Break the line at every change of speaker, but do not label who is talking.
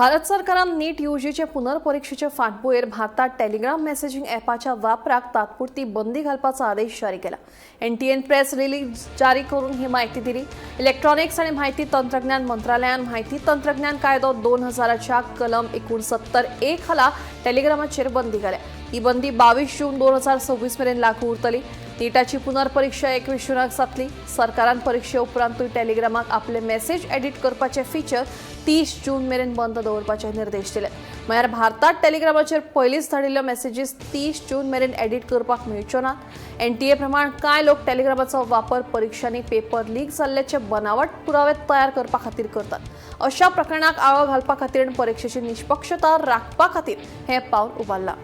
भारत सरकारान नीट यूजीचे पुनर्परीक्षेचे फाटभुंयेर भारतात टेलिग्राम मेसेजिंग ॲपाच्या वापराक तात्पुरती बंदी घालपाचो आदेश जारी केला. एनटीएन प्रेस रिलीज जारी करून ही माहिती दिली. इलेक्ट्रॉनिक्स आणि माहिती तंत्रज्ञान मंत्रालयान माहिती तंत्रज्ञान कायदो 2000च्या कलम 69A खाला टेलिग्रामाचेर बंदी घाल्या. ही बंदी 22 जून 2026 मेरेन लागू उरतली. नीटाची पुनर्परीक्षा 21 जूनाक जातली. सरकारान परिक्षे उपरांतूय टेलिग्रामाक आपले मेसेज एडिट करपाचे फिचर 30 जून मेरेन बंद दवरपाचे निर्देश दिले. म्हळ्यार भारतात टेलिग्रामाचेर पयलींच धाडिल्ल्यो मेसेजीस 30 जून मेरेन एडिट करपाक मेळच्यो नात. एनटीए प्रमाण कांय लोक टेलिग्रामाचो वापर परिक्षांनी पेपर लीक जाल्ल्याचे बनावट पुरावे तयार करपा खातीर करतात. अशा प्रकरणाक आळो घालपा खातीर आनी परिक्षेची निष्पक्षता राखपा खातीर हें पावल उबारलां.